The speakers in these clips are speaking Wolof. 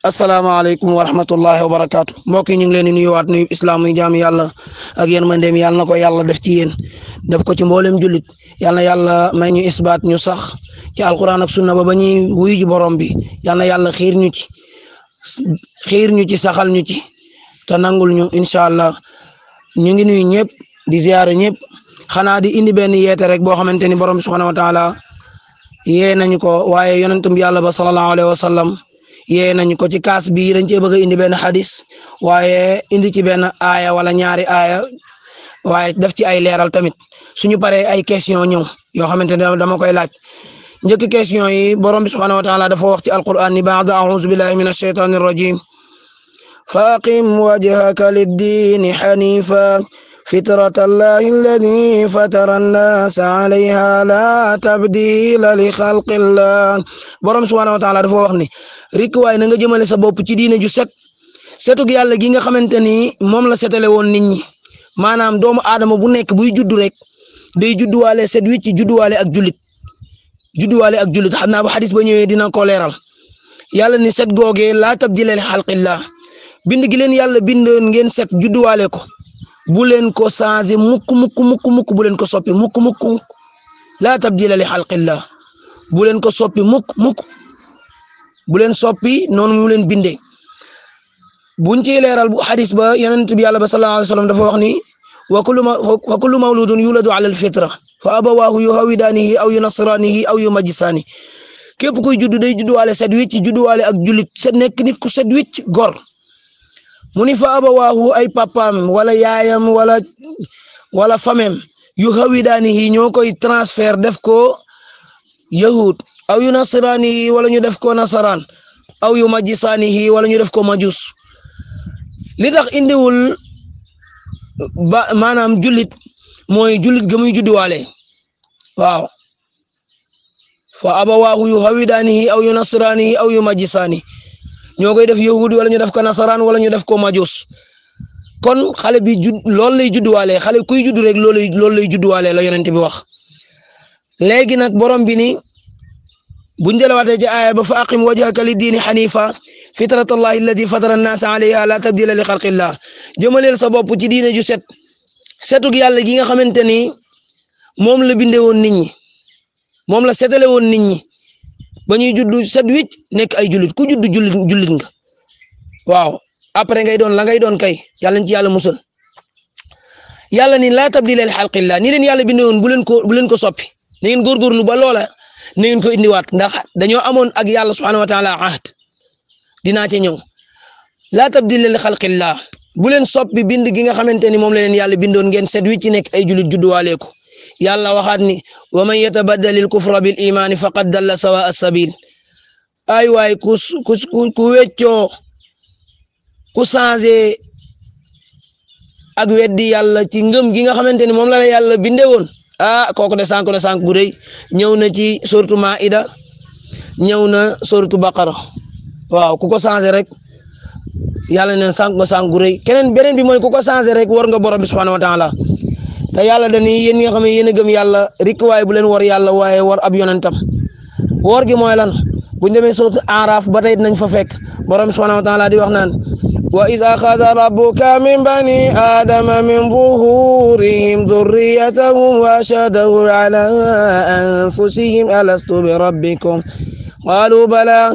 asalaamaaleykum wa rahmatullahi wa barakaatu mbokk yi ñu ngi leen di nuyuwaat nuyu islam yi jaam yàlla ak yërmandeem yàlla na ko yàlla def ci yéen def ko ci mboolem jullit yàlla na yàlla may ñu isbaat ñu sax ci alquran ak sunna ba ñuy wuyu ji borom bi yàlla na yàlla xiir ñu ci saxal ñu ci te nangul ñu incha allah ñu ngi nuyu ñëpp di ziyaare ñëpp xanaa di indi benn yeete rek boo xamante ni borom bi subhanahu wa taala yee nañu ko waaye yonentum yàlla ba sallallahu alayhi wa sallam yee nañu ko ci kaas bi dañ cee bëgg a indi benn xadis waaye indi ci benn aaya wala ñaari aaya waaye def ci ay leeral tamit suñu paree ay question ñëw yoo xamante ne dama koy laaj njëkk question yi borom bi subhanahu wa taala dafa wax ci alquran ni ba'da a'uuzu billahi minash shaytanir rajim faqim wajhaka lid-diini hanifa fitrata allahi allati fatara an-naasa alayha la tabdila li xalqillah borom subhanahu wa taala dafa wax ni rik waay na nga jëmale sa bopp ci diine ju setug yàlla gi nga xamante ni moom la setale woon nit ñi maanaam doomu aadama bu nekk buy juddu rek day judduwaale set wi ci judduwaale ak jullit xam naa bu xadis ba ñëwee dina ko leeral yàlla ni set googee laa tabdila li xalqillah bind gi leen yàlla bindoon ngeen set judduwaale ko bu leen ko changé mukk bu leen ko soppi mukk laa tabdila li xalqillah bu leen ko soppi mukk bu leen soppi noonu mu leen bindee buñ ci leeral bu xadis ba yonent bi yàlla ba sallallahu alayhi wa sallam dafa wax ni wa kullu mawludun yuladu ala alfitra fa abawaahu yuhawidaanihi aw yunasraanihi aw yumajjisaani képp kuy juddu day judduwaale set wicc judduwaale ak jullit set nekk nit ku set wicc gor mu ni fa abawaahu ay papaam wala yaayam wala famem yuhawidaanihi ñoo koy transfert def ko yahud aw yu nasraanihi wala ñu def ko nasaraan aw yu majjisaanihi wala ñu def ko majus li tax indiwul ba maanaam jullit mooy jullit ga muy judduwaale waaw fa abawaahu yu hawidaanihi aw yu nasraanihi aw yu majjisaani ñoo koy def yahudi wala ñu def ko nasaraan wala ñu def ko majus kon xale bi loolu lay judduwaale xale kuy juddu rek loolu lay judduwaale la yonent bi wax léegi nag borom bi ni buñ jëlawaatee ci aaya ba fa aqim wajhaka li diini xanifa fitrata allahi allati fatara annaasa alayha la tabdila li xalqillah jëmaleel sa bopp ci diine ju setug yàlla gi nga xamante ni moom la bindee woon nit ñi moom la setale woon nit ñi ba ñuy juddu set wicc nekk ay jullit ku juddu jullit nga waaw après ngay doon la ngay doon kay yàlla ci yàlla musal yàlla ni la tabdila li xalqillah ni leen yàlla bindee woon bu leen ko soppi na ngeen góorgóorlu ba loola na ngeen ko indiwaat ndax dañoo amoon ak yàlla subhanahu wa taala ahd dinaa ca ñëw laa tabdila li xalqillah bu leen soppi bind gi nga xamante ni moom la leen yàlla bindoon ngeen set wi ci nekk ay julit judduwaale ko yàlla waxaat ni wa man yatabaddalil kufra bil imaani faqad dalla sawa as-sabil ay waay ku weccoo ku changé ak weddi yàlla ci ngëm gi nga xamante ni moom la yàlla bindee woon kooku de sànq bu rëy ñëw na ci suratu Maida ñëw na suratu Baqara waaw ku ko changé rek yàlla neen sànq gu rëy beneen bi mooy ku ko changé rek war nga borom bi subhanahu wa taala te yàlla dañuy yéen nga xam ne yéen a gëm yàlla rik waaye bu leen war yàlla waaye war ab yonentam woor gi mooy lan buñ demee suratu Araf ba tey dinañ fa fekk borom bi subhanahu wa taala di wax naan wa iz axada rabbuka min bani aadama min zuhurihim durriyatahum wa ashhadahum ala anfusihim alastu bi rabbikum qalu bala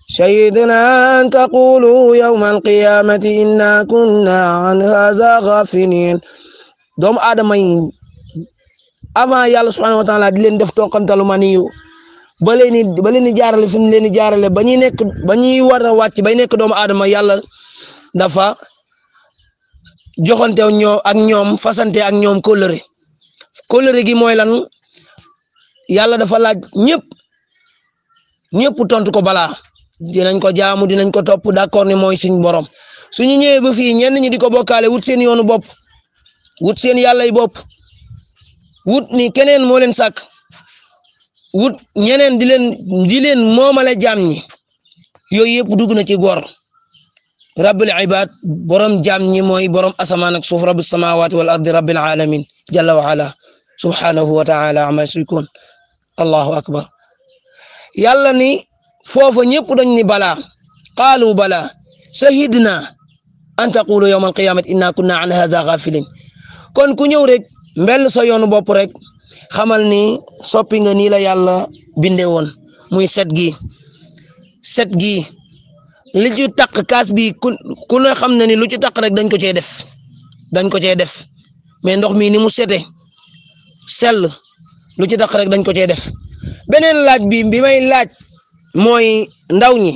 shahidna an taqulu yawma alqiyamati inna kunna an hadha ghafilin doomu aadama yi avant yàlla subhanahu wa taala di leen def toqantalu maniyu ba leen di jaarale fi mu leen di jaarale ba ñuy war a wàcc bay nekk doomu aadama yàlla dafa joxante ak ñoom fasante ak ñoom kóllëre gi mooy lan yàlla dafa laaj ñëpp tontu ko balaa dinañ ko jaamu dinañ ko topp d'accord ni mooy suñ borom suñu ñëwee ba fii ñenn ñi di ko bokkaale wut seen yoonu bopp wut seen yàllay bopp wut ni keneen moo leen sàkk wut ñeneen di leen moomale jaam ñi yooyu yëpp dugg na ci góor rabbul ibad borom jaam ñi mooy borom asamaan ak suuf rabbus samawati wal ardi rabbil alamin jalla wa ala subhanahu wa ta'ala amma yushrikun allahu akbar yàlla ni foofa ñëpp dañ ni balaa qaalu bala shahidna an taqulu yawma alqiyamati inna kunna an hadha ghafilin. kon ku ñëw rek mbell sa yoonu bopp rek xamal ni soppi nga nii la yàlla binde woon muy set gi li ci taq kaas bi ku ne xam na ni lu ci taq rek dañ ko cee def mais ndox mi ni mu sete sell lu ci taq rek dañ ko cee def. beneen laaj bi may laaj mooy ndaw ñi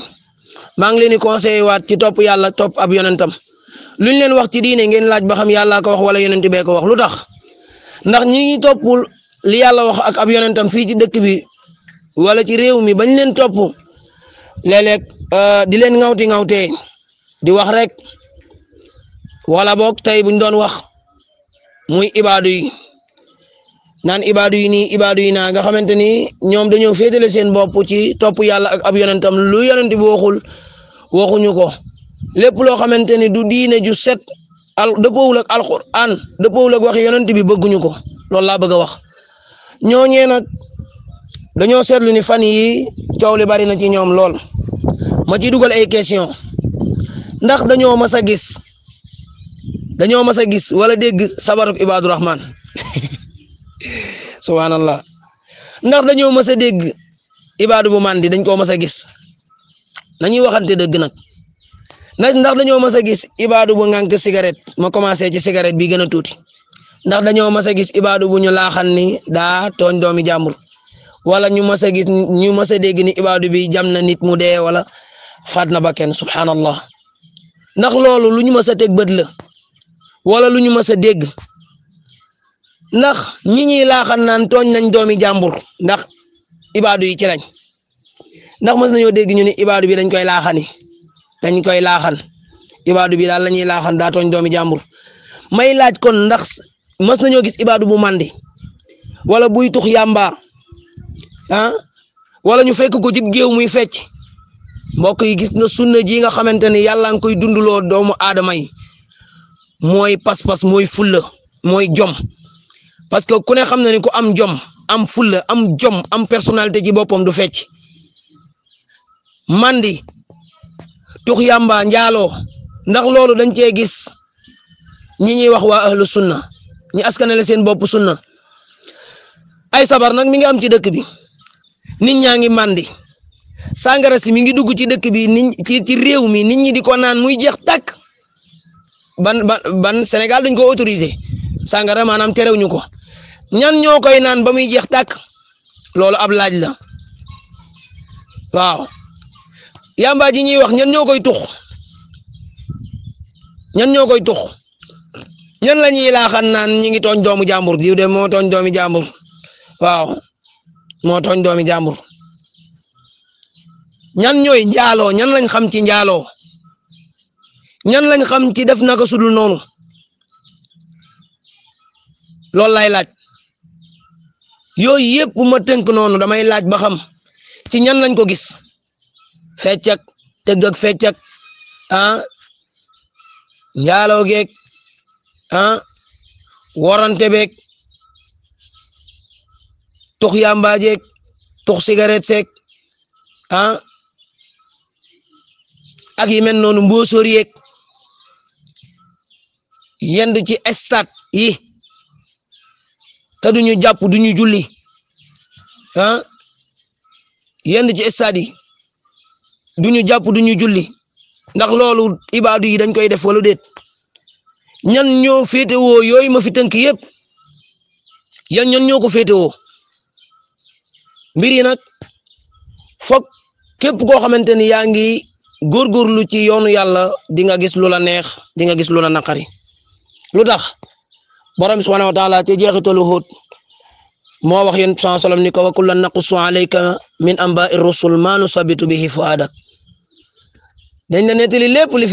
maa ngi leen di conseillé waat ci topp yàlla topp ab yonentam luñ leen wax ci diine ngeen laaj ba xam yàlla ko wax wala yonent bee ko wax lu tax ndax ñi toppul li yàlla wax ak ab yonentam fii ci dëkk bi wala ci réew mi bañ leen topp léeg-léeg di leen ŋawtee di wax rek wala boog tey buñ doon wax muy ibaadu yi naan ibaadu yi nii ibaadu yi naa nga xamante ni ñoom dañoo féetale seen bopp ci topp yàlla ak ab yonentam lu yonent bi waxuñu ko lépp loo xamante ni du diine ju set dëppoowul ak alquran dëppoowul ak waxi yonent bi bëgguñu ko loolu laa bëgg a wax. ñooñee nag dañoo seetlu ni fan yi coow li bari na ci ñoom lool ma ciy dugal ay question ndax dañoo mas a gis wala dégg sabaruk Ibaadu Rahman subhanallah ndax dañoo mas a dégg ibaadu bu mandi dañ koo mas a gis nañuy waxante dëgg nag ndax dañoo mas a gis ibaadu bu ngànk cigarette ma commencé ci cigarette bi gën a tuuti ndax dañoo mas a gis ibaadu bu ñu laaxan ni daa tooñ doomi jàmbur wala ñu mas a dégg ni ibaadu bi jam na nit mu dee wala faat na bakken subhanallah ndax loolu lu ñu mas a teg bët la wala lu ñu mas a dégg ndax ñi ñuy laaxan naan tooñ nañ doomi jàmbur ndax ibaadu yi ci lañ ndax mas nañoo dégg ñu ni ibaadu bi dañ koy laaxan ibaadu bi daal la ñuy laaxan daa tooñ doomi jàmbur may laaj kon ndax mas nañoo gis ibaadu bu mandi wala buy tux yàmba wala ñu fekk ko ci géew muy fecc mbokk yi gis nga sunna ji nga xamante ni yàlla nga koy dunduloo doomu aadama yi mooy pas-pas mooy fulla mooy jom parce que ku ne xam na ni ku am jom am fulla am jom am personnalité ci boppam du fecc mandi tux yàmba njaaloo ndax loolu dañ cee gis ñi ñuy wax waa ahlu sunna ñi askanale seen bopp sunna ay sabar nag mi ngi am ci dëkk bi nit ñaa ngi mandi sangara si mi ngi dugg ci dëkk bi ci réew mi nit ñi di ko naan muy jeex tàkk ban Sénégal dañ ko autorisé sangara maanaam terewuñu ko ñan ñoo koy naan ba muy jeex tàkk loolu ab laaj la waaw yamba ji ñuy wax ñan ñoo koy tux ñan la ñuy laaxan naan ñi ngi tooñ doomu jàmbur diw de moo tooñ doomi jàmbur waaw moo tooñ doomi jàmbur ñan ñooy njaaloo ñan lañ xam ci njaaloo ñan lañ xam ci def naka sudul noonu loolu lay laaj yooyu yëpp ma tënk noonu damay laaj ba xam ci ñan lañ ko gis fecc ak tëgg ak fecc ak njaaloo geeg warante beeg tux yamba jeeg tux cigarette seeg ak yi mel noonu mbóosóor yeeg yendu ci stade yi te duñu jàpp duñu julli yendu ci stade yi duñu jàpp duñu julli ndax loolu ibaadu yi dañ koy def wala déet ñan ñoo féetewoo yooyu ma fi tënk yëpp ñan ñoo ko féetewoo mbir yi nag foog képp koo xamante ni yaa ngi góorgóorlu ci yoonu yàlla di nga gis lu la neex di nga gis lu la naqari lu tax borom subhanahu wa taala ci jeexitalu Huud moo wax yéen sallallahu alayhi wa sallam ni ko wa kullan naqussu alayka min anba'i rusul ma nusabitu bihi fuadak dañ la nettali lépp li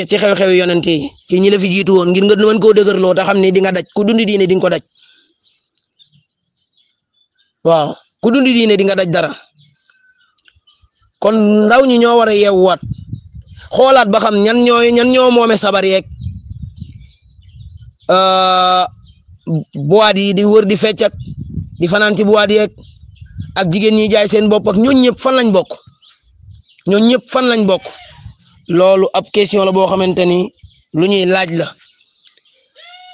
ci xew-xew yonent yi ci ñi la fi jiitu woon ngir nga mën koo dëgërloo te xam ni di nga daj ku dundi diine di nga ko daj waaw ku dundi diine di nga daj dara kon ndaw ñi ñoo war a yeewuwaat xoolaat ba xam ñan ñoo moome sabar yeeg boîte yi di wër di fecc ak di fanaan ci boîte yeeg ak jigéen ñi jaay seen bopp ak ñooñu ñëpp fan lañ bokk ñoo ñëpp fan lañ bokk loolu ab question la boo xamante ni lu ñuy laaj la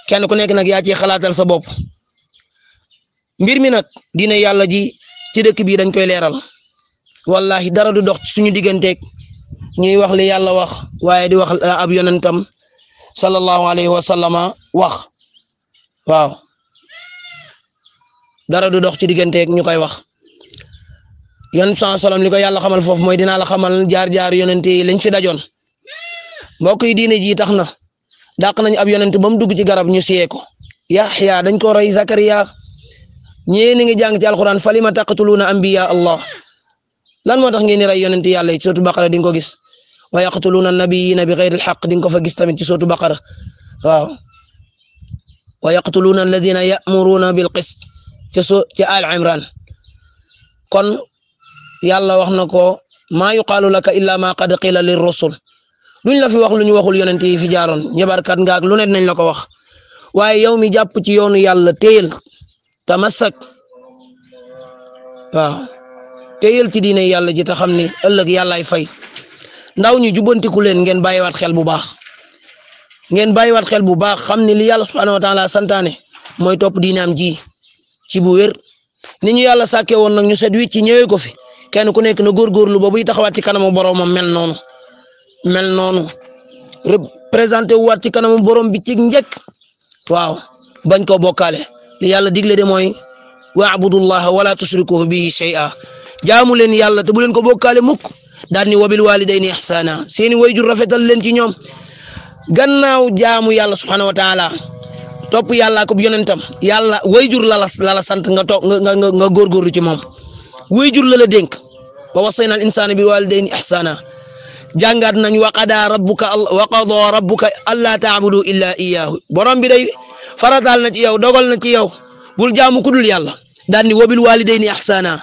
kenn ku nekk nag yaa ci xalaatal sa bopp mbir mi nag diine yàlla ji ci dëkk bii dañ koy leeral wallahi dara du dox suñu digganteeg ñuy wax li yàlla wax waaye di wax ab yonentam sallallahu alayhi wa sallama wax waaw dara du dox ci digganteeg ñu koy wax yonent sallam li ko yàlla xamal foofu mooy dinaa la xamal jaar-jaar yonent yi lañ fi dajoon mbokk yi diine ji tax na dàq nañ ab yonent ba mu dugg ci garab ñu siyee ko Yaxya dañ ko rey Zakariya ñee ni ngi jàng ci alquran falima taqtuluuna anbiya allah lan moo tax ngeen di rey yonent yàlla yi ci sootu baqara di nga ko gis wa yaqtuluuna nabiyyiina bi xayri alxaq di nga ko fa gis tamit ci sootu baqara waaw wa yaqtuluuna alladina ya'muruuna bil qist ci al imran kon yàlla wax na ko maa yuqaalu laka illa ma qad qila lir rusul duñ la fi wax lu ñu waxul yonent yi fi jaaroon njabarkat nga ak lu ne nañ la ko wax waaye yow mi jàpp ci yoonu yàlla téyel tamassak waaw téyel ci diine yàlla ji ta xam ni ëllëg yàllaay fay ndaw ñi jubbantiku leen ngeen bàyyiwaat xel bu baax xam ni li yàlla subhanahu wa taala santaane mooy topp diine am ji ci bu wér ni ñu yàlla sàkkee woon nag ñu set wi ci ñëwee ko fi kenn ku nekk na góorgóorlu ba buy taxawaat ci kanamu boromam mel noonu représenté wu waat ci kanamu borom bi ci njëkk waaw bañ ko bokkaale li yàlla digle de mooy wa'budullaha wala tushrikuhu bihi shay'a jaamu leen yàlla te bu leen ko bokkaale mukk daal ni wabil walidayni ihsana seeni wayjur rafetal leen ci ñoom gannaaw jaamu yàlla subhanahu wa taala topp yàlla ko yonentam yàlla wayjur la sant nga toog nga góorgóorlu ci moom wayjur la dénk wa wasayna al insana bi walidayni ihsana jàngaat nañ wa qada rabbuka alla ta'budu illa iyyahu borom bi day farataal na ci yow dogal na ci yow bul jaamu kudul yàlla daan ni wabil walidayni ihsana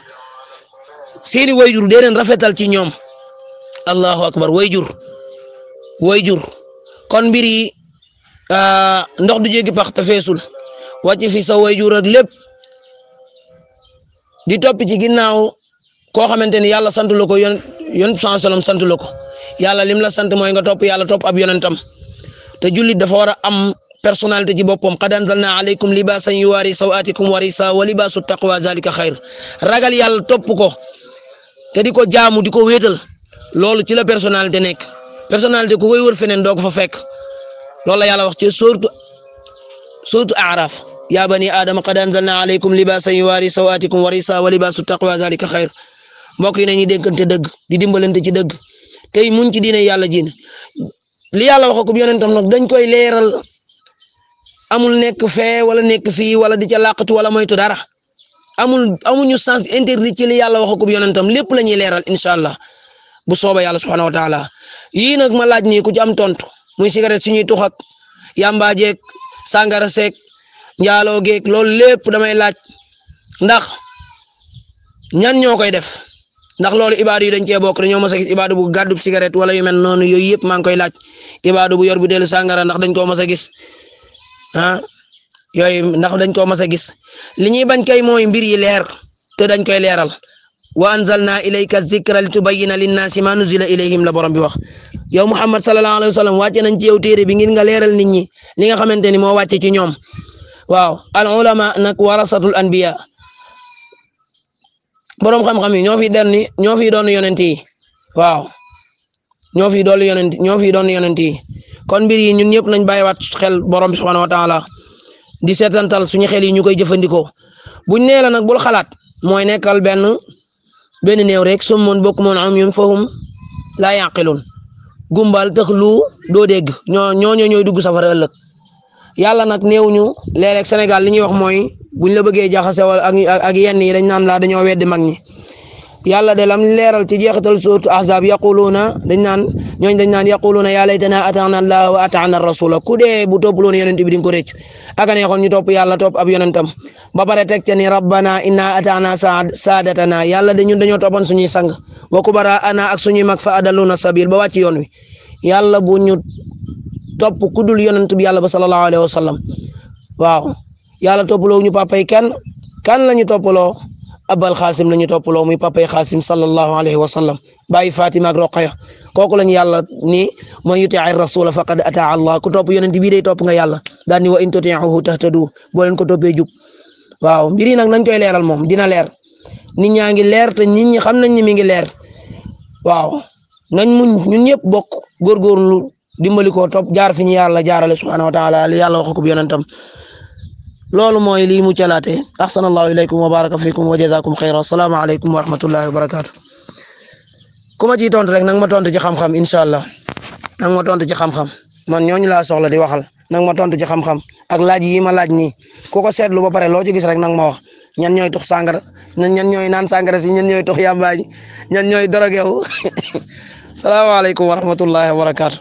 seeni wayjur dee leen rafetal ci ñoom allahu akbar wayjur kon mbir yi ndox du jéggi pax te feesul wàcc fi sa wayjur ak lépp di topp ci ginnaaw koo xamante ni yàlla sant la ko yon sallam sant la ko yàlla lim la sant mooy nga topp yàlla topp ab yonentam te jullit dafa war a am personnalité ci boppam qad anzalna alaykum libasan yuwari sawatikum wa risa wa libasu taqwa zalika xayr ragal yàlla topp ko te di ko jaamu di ko wéetal loolu ci la personnalité nekk personnalité ku koy wër feneen doo ko fa fekk loolu la yàlla wax ci suratu A'raf ya bani adama qad anzalna alaykum libasan yuwari sawatikum wa risa wa libasu taqwa zalika xayr mbokk yi nañuy dénkante dëgg di dimbalante ci dëgg tey muñ ci diine yàlla ji li yàlla wax ko yonentam nag dañ koy leeral amul nekk fee wala nekk fii wala di ca làqatu wala moytu dara amuñu sens interdit ci li yàlla wax ko yonentam lépp la ñuy leeral incha allah bu sooba yàlla subhanahu wa taala yii nag ma laaj nii ku ci am tontu muy cigarette suñuy tux ak yamba jeeg sangara seeg njaaloo geeg loolu lépp damay laaj ndax ñan ñoo koy def ndax loolu ibaadu yi dañ cee bokk dañoo mës a gis ibaadu bu gàddu cigarette wala yu mel noonu yooyu yëpp maa ngi koy laaj ibaadu bu yor bu dellu sangara ndax dañ koo mës a gis yooyu ndax dañ koo mës a gis li ñuy bañ kay mooy mbir yi leer te dañ koy leeral wa anzalna ilayka zikra litubayyina linnaasi ma nuzila ilayhim la borom bi wax yow Muhammad sallallahu alayhi wa sallam wàcce nañ ci yow téere bi ngir nga leeral nit ñi li nga xamante ni moo wàcce ci ñoom waaw al ulama nag warasatul anbiya borom xam-xam yi ñoo fi doon yonent yi waaw ñoo fi doon yonent yi kon mbir yi ñun ñëpp nañ bàyyiwaat xel borom bi subhanahu wa taala di seetantal suñu xel yi ñu koy jëfandikoo buñ nee la nag bul xalaat mooy nekkal benn néew rek sum moon bokk moon am ñun fahum laa yaqilun gumbal tax lu doo dégg ñooy dugg safara ëllëg yàlla nag néew ñu léeg-léeg Sénégal li ñuy wax mooy buñ la bëggee jaxase wala ak yenn yi dañ naan laa dañoo weddi mag ñi yàlla de lam leeral ci jeexital sootu ahzab yaquluna dañ naan yaquluna ya laytana ata'na allah wa ata'na rasula ku dee bu toppaloon yonent bi di nga ko rëcc aka neexoon ñu topp yàlla topp ab yonentam ba pare teg ca ni rabbana inna ata'na saadatana yàlla de ñun dañoo toppoon suñuy sang wa kubara ana ak suñuy mag fa adalluna sabil ba wàcc yoon wi yàlla bu ñu topp ku dul yonent bi yàlla ba sallallahu alayhi wa sallam waaw yàlla toppaloo ñu papay kan la ñu toppaloo abal xaasim la ñu toppaloo muy papay xaasim sallallahu alayhi wa sallam bàyyi Fatima ak Roqaya kooku lañu yàlla ni man yuti'i rasula faqad ataa Allah ku topp yonent bii day topp nga yàlla daal ni wa in tuti'uhu tahtadu boo leen ko toppee jub waaw mbir yi nag nañ koy leeral moom dina leer nit ñaa ngi leer te nit ñi xam nañ ni mi ngi leer waaw nañ muñ ñun ñëpp bokk góorgóorlu dimbali ko topp jaar fi ñu yàlla jaarale subhanahu wa taala li yàlla wax ko yonentam loolu mooy lii mu calaate ahsanallahu ilaykum wa baraka fikum wa jazakum xayra assalaamu alaykum wa rahmatullahi wa barakatuh ku ma ciy tontu rek nang ma tontu ci xam-xam incha allah nang ma tontu ci xam-xam man ñooñu laa soxla di waxal nang ma tontu ci xam-xam ak laaj yi ma laaj nii ku ko seetlu ba pare loo ci gis rek nang ma wax ñan ñooy tux sàngara ñan ñooy naan sàngara si ñan ñooy tux yàmbaa ji ñan ñooy dorogewu salaamaaleykum wa rahmatullahi wa barakatuh